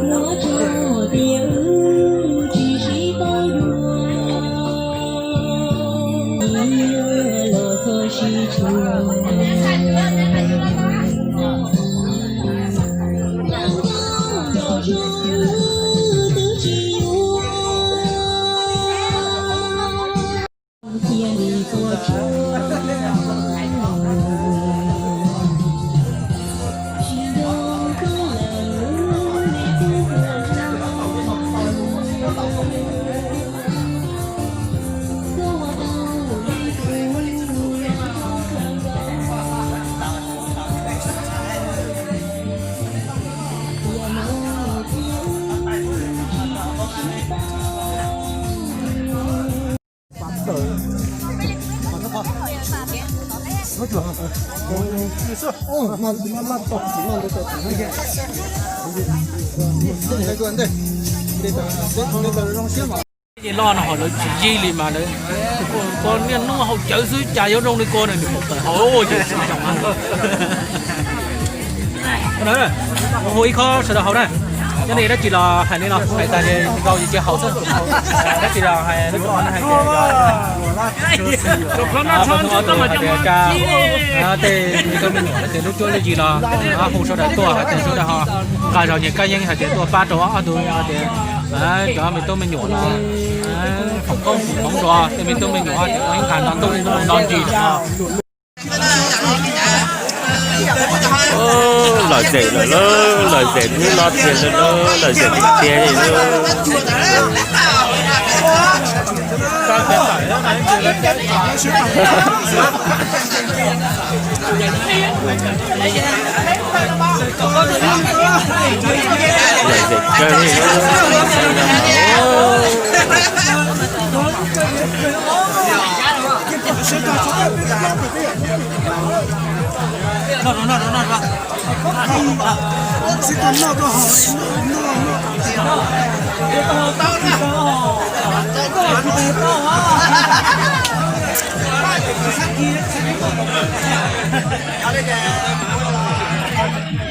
Los tso tias wb tsis sib paub dua, los txog sib tshua. Los ntawm zos twb tsis yuav. Cia li tuaj tsuag, tsis zoo koj lawm, me tub hluas nraug. Koj ua tau li kuv, koj khaws nkaus. Tiam no cia wb tsis sib paub. Ces los no ho lawv tsis yig li mas lawv, koj niaj hnub haus cawv xwb cas yuav zoo li koj na, nws haus tawm hauv ces tsis zoo na. Hu ib khob sawv daws haus na. Nyob li dab tsi los hais li no, hais tas ces nkaus ces cia haus xwb. Dab tsi los hais lub tsov no hais tias, hais tias cas tej me tub me nyuam hais tias lub cuab lub yig los hu sawv daws tuaj, hais tias sawv daws ho nqa zog nyias kab yeeb hais tias tuaj pab rau ob tug hais tias cov me tub me nyuam no foom koob foom hmoov rau tej me tub me nyuam tias ua ib nqas no ntuj no ntsis no. Lawm zem lawm lauj, lawm zem hnub no tiag lawm lauj, lawm zem tiag tiag li lauj. Lawm zem kawg li lauj.